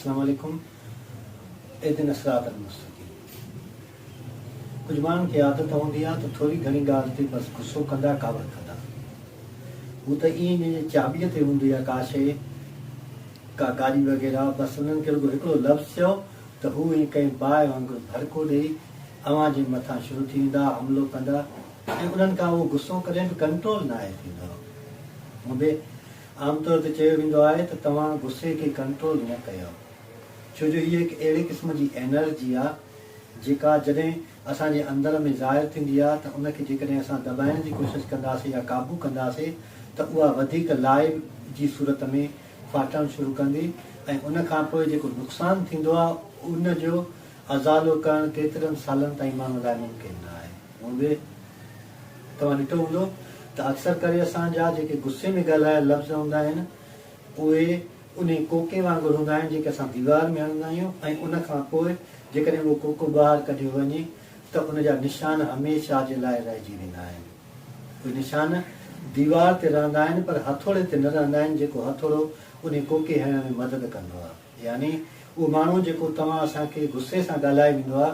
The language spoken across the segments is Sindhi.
السلام عليڪم اهدنا الصراط المستقيم ڪجهه ماڻهن کي عادت هوندي آهي ته ٿوري گهڻي ڳالهه تي بس غصو ڪندا ڪاوڙ ڪندا هو ته ائين جيئن چاٻيء تي هوندي آهي ڪا شيء ڪا گاڏي وغيره بس انهن کي رڳو هڪڙو لفظ چئو ته هو ائين ڪنهن باهه وانگر ڀڙڪو ڏئي اوهان جي مٿان شروع ٿي ويندا حملو ڪندا ۽ انهن کان اهو غصو ڪڏهن به ڪنٽرول ناهي ٿيندو هونء به عام طور تي چيو ويندو آهي ته توهان غصي کي ڪنٽرول نه ڪيو ڇو جو هيء هڪ اهڙي قسم جي انرجي آ جيڪا جڏهن اسان جي اندر ۾ ظاهر ٿيندي آ ته ان کي جيڪڏهن اسان دٻائڻ جي ڪوشش ڪنداسي يا قابو ڪنداسي ته اها وڌيڪ لاء جي صورت ۾ ڦاٽڻ شروع ڪندي ۽ ان کان پوء جيڪو نقصان ٿيندو آ ان جو ازالو ڪرڻ ڪيترن سالن تائين ماڻهو لاء ممڪن نه آهي. هونء به توهان ڏٺو هوندو ته اڪثر ڪري اسان جا جيڪي غصي ۾ ڳالهايل لفظ هوندا آهن اهي انهي ڪوڪي وانگر هوندا آهن جيڪي اسان ديوار ۾ هڻندا آهيون ۽ ان کان پوء جيڪڏهن اهو ڪوڪو ٻاهر ڪڍيو وڃي ته ان جا نشان هميشه جي لاء رهجي ويندا آهن. اهي نشان ديوار تي رهندا آهن پر هٿوڙي تي نه رهندا آهن جيڪو هٿوڙو انهي ڪوڪي هڻڻ ۾ مدد ڪندو آهي. يعني اهو ماڻهو جيڪو توهان اسان کي غصي سان ڳالهائي ويندو آهي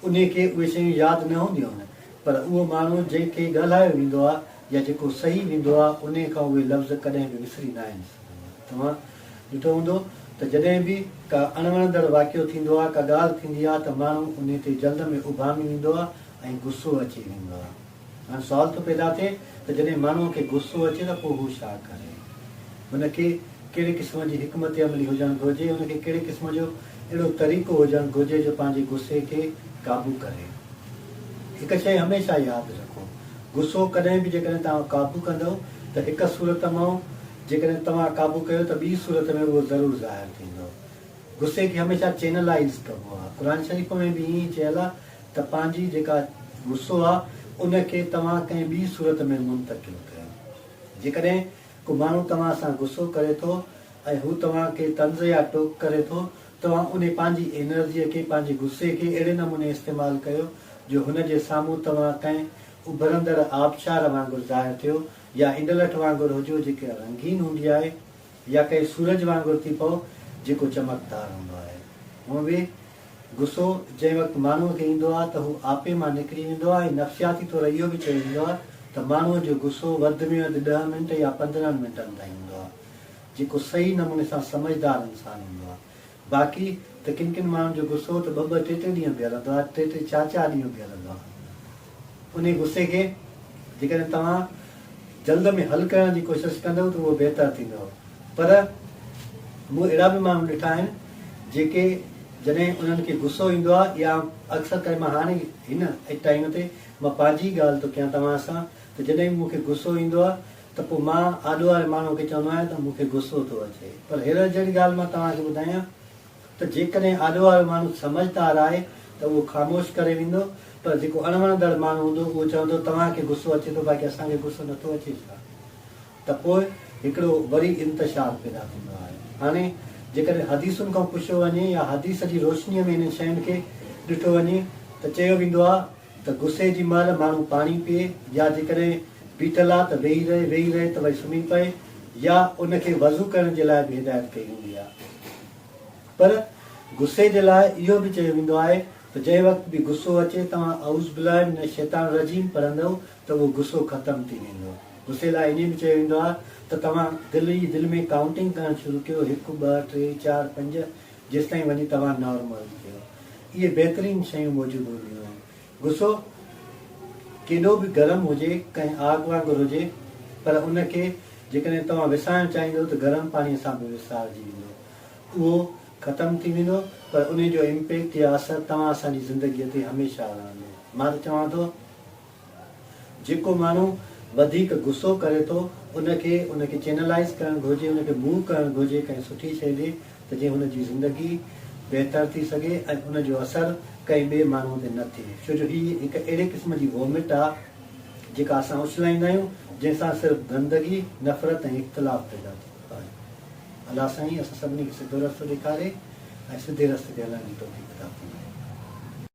انهي کي اهي شيون ياد نه هونديون آهن، پر اهو ماڻهو جنهن کي ڳالهايو ويندو آهي يا جيڪو سهي ويندو آهي، انهي کان اهي لفظ ڪڏهن به وسري ناهن سگهندا. توهان ڏٺو هوندو ته جڏهن به ڪا اڻوڻندڙ واقعو ٿيندو آهي، ڪا ڳالهه ٿيندي آهي ته ماڻهو انهي تي جلد ۾ اڀامي ويندو آهي ۽ غصو اچي ويندو آهي. هاڻ سوال ٿو پيدا ٿئي ته جڏهن ماڻهوء کي غصو اچي ته پوء هو ڇا ڪري؟ هن کي ڪهڙي قسم جي حڪمت عملي هجڻ گهرجي؟ هن کي ڪهڙي قسم جو اهڙو طريقو هجڻ گهرجي جو پنهنجي غصي کي قابو ڪري؟ هڪ شيء هميشه ياد رکو، غصو ڪڏهن به جيڪڏهن توهان قابو ڪندؤ ته هڪ صورت مان جيڪڏهن توهان قابو ڪيو ته ٻي صورت ۾ اهو ضرور ظاهر ٿيندو. غصي کي هميشه چينلائيز ڪبو آهي. قرآن شريف ۾ به ائين ئي چيل آهي ته پنهنجي جيڪا غصو آهي ان کي توهان ڪنهن ٻي صورت ۾ منتقل ڪيو. جيڪڏهن ڪو ماڻهو توهان سان غصو ڪري ٿو ۽ هو توهان کي طنز يا ٽوڪ ڪري ٿو، توهان انهي پنهنجي انرجيء کي، پنهنجي غصي کي اهڙي نموني استعمال ڪيو جو هن جي سامهون توهان ڪنهن اڀرندڙ آبشار وانگر ظاهر ٿيو يا انڊلٺ وانگر هجو جيڪا رنگين هوندي آهي. يا ڪنهن سورج وانگر ٿي پئو جيڪو چمڪدار هوندو آهي. هونء به غصو جنهن وقت ماڻهوء کي ايندو آهي ته هو آپي مان نڪري ويندو آهي ۽ نفسياتي طور اهو به چيو ويندو آهي ته ماڻهوء جو غصو وڌ ۾ وڌ ڏهه منٽ يا 15 منٽن تائين هوندو آهي جيڪو صحيح نموني سان سمجهدار انسان هوندو آهي. باقي ته ڪن ڪن ماڻهن جو غصو ته ٻه ٻه ٽي ٽي ڏينهن به هلندو آهي، ٽي ٽي چار چار ڏينهن به هلندو آهي. انهي غصي کي جيڪڏهن توهان جلد ۾ حل ڪرڻ جي ڪوشش ڪندؤ ته اهو بهتر ٿيندو. پر مون اهڙا به ماڻهو ڏٺا آهن جيڪي جڏهن انهن کي غصو ايندو آهي يا اڪثر ڪري مان هاڻي هن ٽائيم تي مان پنهنجي ڳالهه ٿو ڪيان توهان سان ته جڏهن به مون کي غصو ايندو آهي ته پوء مان آڏو واري ماڻهوء کي چوندو آهيان ته مون کي غصو ٿو اچي. پر حيرت جهڙي ڳالهه مان توهان کي ٻڌايان ته جيڪڏهن آڏو وارو ماڻهو سمجهدار آهي ته اهو خاموش ڪري ويندو پر جيڪو اڻوڻندڙ ماڻهو هوندو اهو چوندو توهان کي غصو اچي ٿو باقي اسان کي غصو نٿو اچي ڇا؟ ته پوء هڪڙو وري انتشار پيدا ٿيندو آهي. هاڻي جيڪڏهن حديثن کان پڇيو وڃي يا حديث جي روشنيء ۾ انهن شين کي ڏٺو وڃي ته چيو ويندو آهي ته غصي جي مهل ماڻهو پاڻي پيئي يا جيڪڏهن بيٺل آ ته ويهي رهي، ويهي رهي ته وري سمهي پئي يا ان کي وضو ڪرڻ جي لاء به هدايت ڪئي ويندي آ. پر غصي جي لاء اهو به چيو ويندو آهي ته جنهن وقت به غصو اچي توهان اعوذ بالله من الشيطان الرجيم پڙهندؤ ته اهو غصو ختم ٿي ويندو. غصي لاء ائين به چيو ويندو آهي ته توهان دل ئي دل ۾ ڪائونٽنگ ڪرڻ شروع ڪيو هڪ، ٻه، ٽي، چار، پنج جيستائين وڃي توهان نارمل ٿيو. اهي بهترين شيون موجود هونديون آهن. غصو ڪيڏو به گرم هجي، ڪنهن آگ وانگر هجي، پر ان کي جيڪڏهن توهان وسائڻ چاهيندو ته گرم پاڻيء سان به وسارجي ويندو. اهو ختم ٿي ويندو، پر انهي جو امپيڪٽ يا اثر توهان اسان جي زندگيء تي هميشه رهندو. مان ته چوان ٿو. جيڪو ماڻهو وڌيڪ غصو ڪري ٿو ان کي ان کي چينلائيز ڪرڻ گهرجي ان کي موو ڪرڻ گهرجي ڪنهن سٺي شيء ڏي ته جيئن هن جي زندگي بهتر ٿي سگهي ۽ ان جو اثر ڪنهن ٻئي ماڻهو تي نه ٿئي ڇو جو هي هڪ اهڙي قسم جي وومٽ آ جيڪا اسان اڇلائيندا آهيون جنهن سان صرف گندگي، نفرت ۽ اختلاف پيدا ٿيندو آهي. الله سائين اسان سڀني کي سڌو رستو ڏيکاري ۽ سڌي رستي تي هلڻ جي توفيق عطا فرمائي.